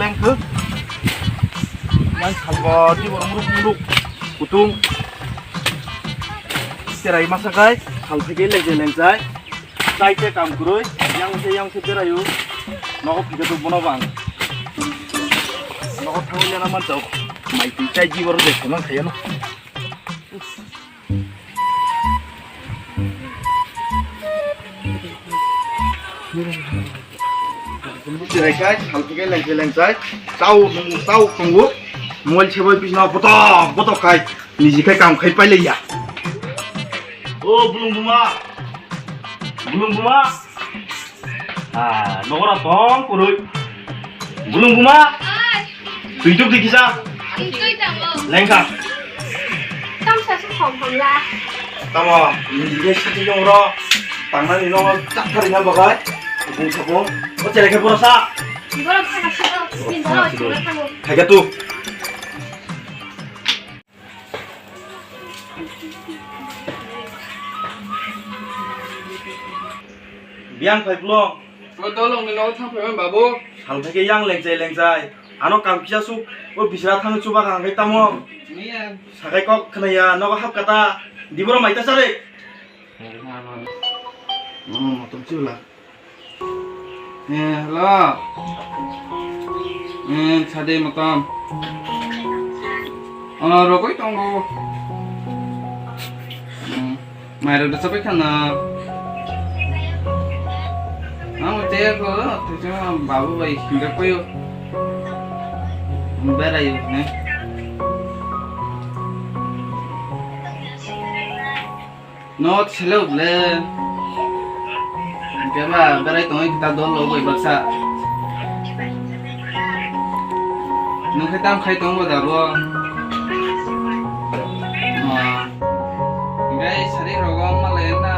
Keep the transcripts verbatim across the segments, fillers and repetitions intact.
Yang khe. Yang salbo di borok muruk muruk kutung. Cherai masa kai, sal phai khe leng jai leng jai. Chai khe kam kwrwi, yang se yang se berayo. Nogo phikhe to bono bang. Nogo thangwi lena man tau. Mai twi chai di borok de khonang khaya no. Cherai kai, sal phai khe leng jai leng jai. Tau nung tau tongo. Mobile se bai bisna botok botok kai. Niji khai kam khai pailaiya. O bulung buma. Bulung buma. Ah, nogora tong kurui. Bulung buma. Ai. Tui tuk di kisa. Tui tamo. Lengka. Tam sa su khom khom la. Tamo, niji khai siti jong ro. Tangnani nogo tak thari na bagai. Bung sabung. O chere khai pura sa. Bora thang sa. Min bora thang. Khai ka tu. Biyang phai blo. O dolong ni nogo thang phai man babu. Sal thake yang lengchai lengchai. Ano kam kisa suk. O bisra thang chuba ka hangkai tamo. Miya. Sakai kok khna ya nogo hap kata. Diboro maita sare. Hmm, motom chula. Eh, hello. Eh, sade motom. Oh, rokoi tongo. Hmm, mairok da sabai khana. Ang te ko, te babu bai hinga koyo. Berayo, ne. No, selo ble. Keba, berai tongoi kita dol lo bai baksa. Nung khe tam khai tongo da bo. Ah. Gai sari rogo malai na.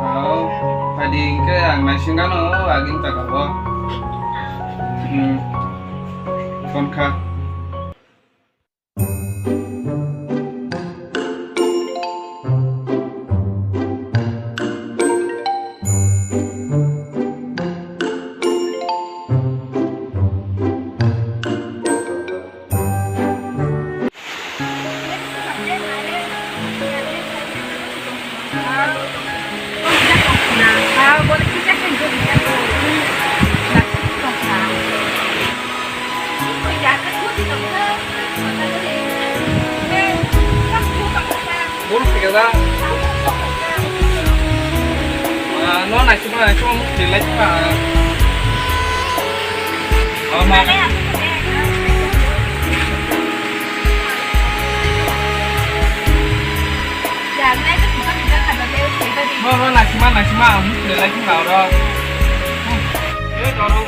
Au, padi ke ang naisingano agin ta kabo. Hmm. Konkha. Bono phaikha da. Ah, no naisingma naisingma muk khe lai kha. Oh, ma. No, no, naisingma naisingma ang muk khe lai kha oro. Eh, doro.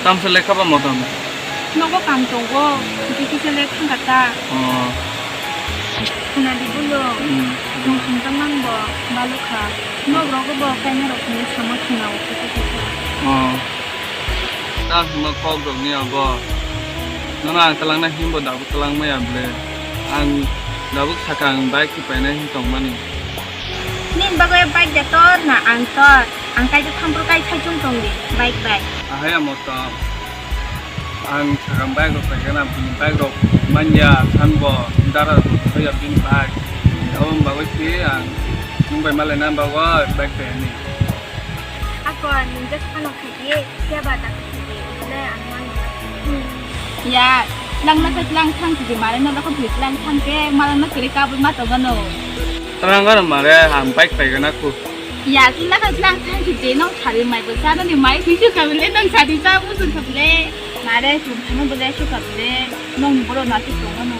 Tamsa lekha ba motom? Nogo kam tongo, hwnkhe kisa le thangkha ta. Oh. Khwnadi bulo, hmm, chwng hamjakmani bo balokha. Nok rogo bo kainwi rok hinwi sama khna o kisa kisa. Oh. Ta hwnma kok rok ni abo. Nono ang twlangna himbo dabu twlang maya ble. Ang dabu saka ang bike khe painai hin tongmani. Nini bagwi bike da tor na ang tor? Ang kaisa thampru kai saichung tong di bike bai. Ahai amo tong. Ang sakang bike rok paikha na, bini bike rok manya sanbo dara rok thaya bini bike. Aboni bagwi se ang nwng bai malaina bagwi bike paiyani. Ako nwng je phano khaidi, phiya ba da khaidi, le ang manya. Ya, langna khe lang thang khaidi, mare no rokho bwlwi lang thang khe, mala no kwrwi kabui ma tongano. Twlang gana mare, ang bike paikha na khu. Ya, chwla khe lang thang khaidi, nong sari mai bo cha, noni mai khui sukha bile, nong sari cha bo sukha bile. Mare, chwng thangno bile sukha bile, nong boro na suk tongano.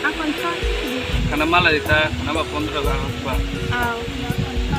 Akon sa. Khana mala rita, khana ba pondro August ba. Aw. Akon sa.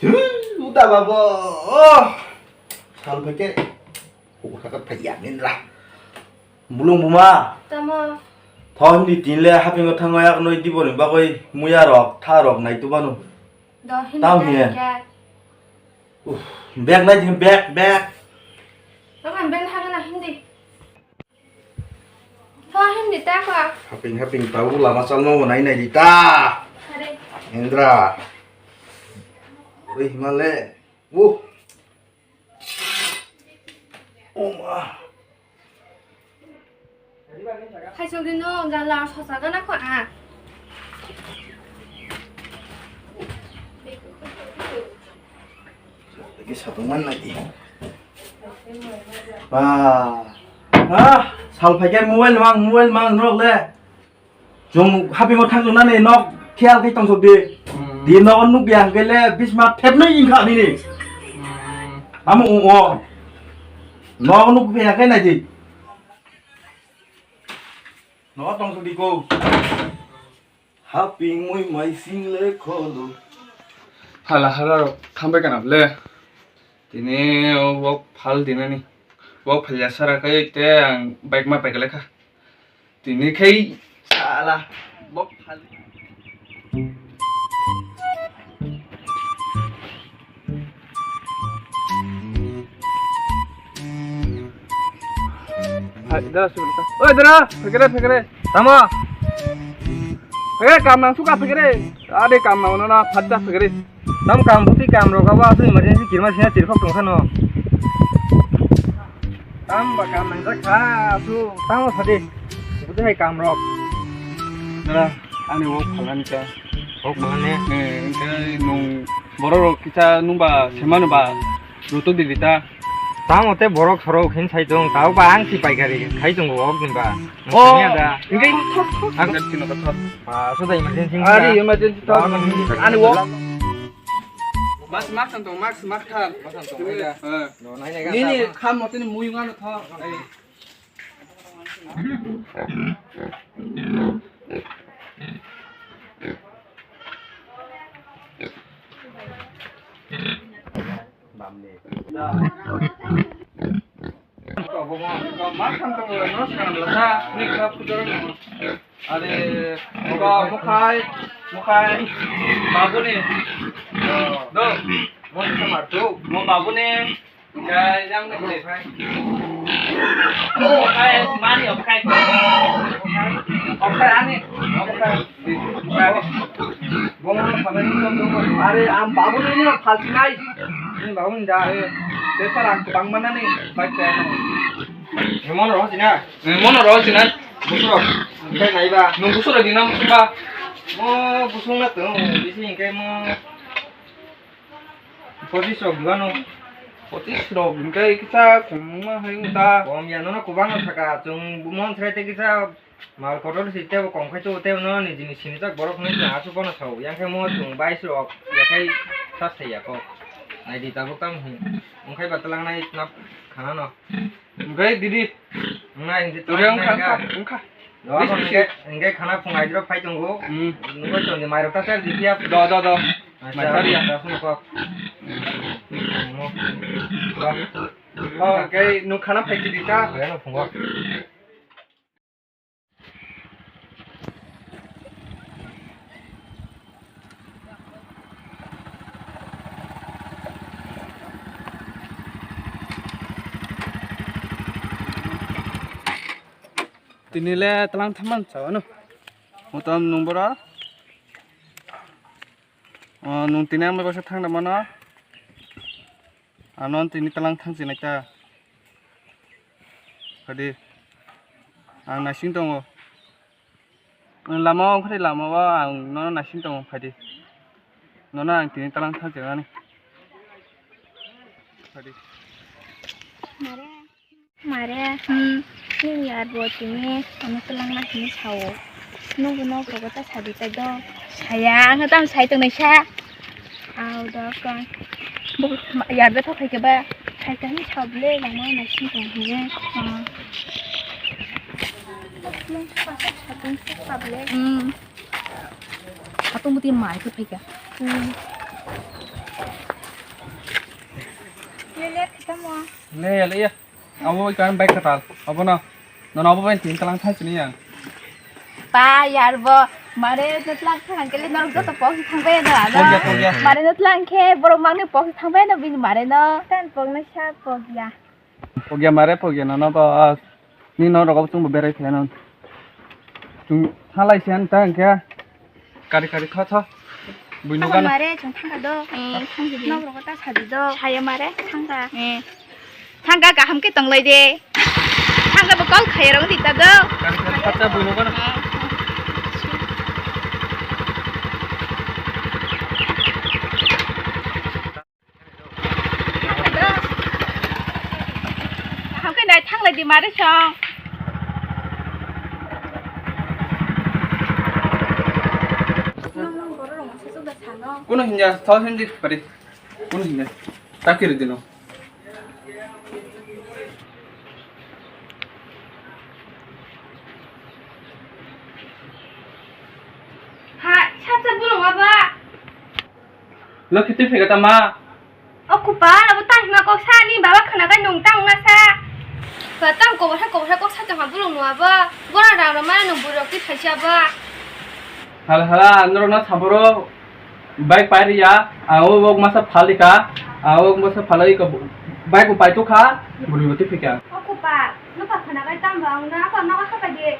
Thui, uda babo. Oh. Sal phai khe. Huk hakat phai ya min ra. Bulung buma. Tamo. Tho hindi tin le hapingo thango yak noi diboni bagoi muya rok, tha rok nai tubanu. Do hindi Tam tang hiya. Kya? Uff, bag nai din, bag, bag. Tamo ben hangana hindi. Tho hindi ta ko. Haping, haping, tau lama salma bo nai nai di ta. Are. Indra. Oi, himale. Uh. Oma. Khaisok di no gala sosa gana kho a. Lagi satu mana lagi? Wah. Ah, sal pakai mobile mang, mobile mang nok le. Jong happy mo thang nani nok khial khai tong sok di. Hmm. Di nok nuk yang ke le bisma thep nai ing kha nini. Hmm. Amo o o. Nok nuk phe ya kai nai di. No tong di ko. Haping mui mai sing le kholo. Hala hala rok thambai kana le. Tini o wok phal dinani. Wok phal ya sara kai te ang bike ma paikale kha. Tini khai sala wok phal. Hai, dara, sibir ta. Oi, dara, phekere, phekere. Tamo? Phekere, kam nang suka phekere. Ade kam nang nana, phatta phekere. Tam kam buti kam rok abo asli emergency kirma sina chirkhok tong khano. Tam ba kam nang jak kha, asu, tamo sadi. Buti hai kam rok. Dara, ani wok phalani ka. Wok phalani? Eh, engke nung borok rok kisa nung ba semano ba. Rutuk di dita. Tamo te borok sorok hin sai tong, tao ba ang si paikari khai tongo ok din ba. Oh, nokni ada. Engke thok, thok. Ang dari sini thok. Ah, sudah emergency. Ari emergency thok. Ani wok. Mas, mas, santo, mas, mas, kan. Mas, santo, ya. Eh. Ini, ini, kam, mau ini muyung anu thok. Are, mukhai, mukhai, babuni. Do, mo babuni. Kaya yang ni. Okai, mani okai. Okai ani. Okai. Are, am babu ni ni phalti nai. Ni babu ni da. Desa rang bang mana ni. Baik ya. Mono roh sina. Mono roh sina. Busuro. Kai nai ba. Nung busuro di nam ba. Mo busung na tu. Bisi kai mo. Pochis rok diba no? Pochis rok hingke kisa kom wngma hai wngta. Kom ya, nono kwbangma saka, chwng mon srai tei kisa mal kotor si tebo kom khai tebo, tebo nono ni jinis sinijak borok hinwi chwng aswk bono sao, yang khe mo chwng bais rok ya khai sa sai ya kok. Nai di tabuk tamo hwn, wng khai ba twlang nai khana no. Hingke didi. Wngkha, hingke turi wngkha, wngkha, wngkha. Bis, bis. Hingke khana phung aidrok phai tongo. Hmm. Nungoi tongdi mairok ta chal di phiya. Do, do, do. Acha, mai chari ya. Acha, phung kok. Oh, hingke nung khana phai di ta. Phai no phung kok. Tini le tlang thaman chawano. Mutam nung bora. Oh, nung tini ang bai basa thang da mano. Ano tini tlang thang chinai ta. Phadi. Ang naising tongo. Lama o, okhori lama o ang nono naising tongo, phadi. Nono ang tini tlang thang chinani. Phadi. Mare. Mare, hmm, nini yar bo tini ano twlang na hini sao. Nungbo nok rogo ta sadi tai do. Saya, ang tam sai tongnai sa. Au do kon. Bo yar be thok khai ke ba. Khai ta hini sao ble, lama na sini tong hini. Hmm. Satung se pa ble. Hmm. Satung buti mai ke phai ka. Hmm. Le le kita mo. Le ya, le ya. Abo bai kan bai katal. Abo no. Nono abo bai tin talang thai sini yang. Pa yar bo. Mare no tlang thang kele norok joto pok thang bai no ano. Pokya, pokya. Mare no tlang khe borok mangni pok thang bai no bini mare no. Tan pok no sa pokya. Pokya mare pokya nono bo. Ni norok abo chungbo berai phai no. Chung thalai se an ta hingkhe. Kari kari tho tho. Buino gana. Mare chwng thangka do. Eh, thangka di. Nok rogo ta sadi do. Saya mare thangka. Eh. Thangka kaham khe tonglai de. Ang khe bo call khairok di ta do. Kari kari khacha buino gana. Aham khe nai thanglai di mari song. Kuno hinya, thal hindi pari. Kuno hinya. Takir dino. Ha, sap sap bulung abo. Lokhi twi phega tama. O kupal, abo tang hima kok sa ni baba khna kai nung tang na sa. Ba tang kobor sa kobor sa kok sa tong ha bulung no abo. Bona rang rang mane nung burok twi phaisa abo. Hala hala, norok na saboro bike pai riya, ang o wok masa phalika, ang o wok masa phalai ka bike bo pai tukha, buri bo twi phika. O kupal, no pa khna kai tang ba ang na pa no ka sa ka di.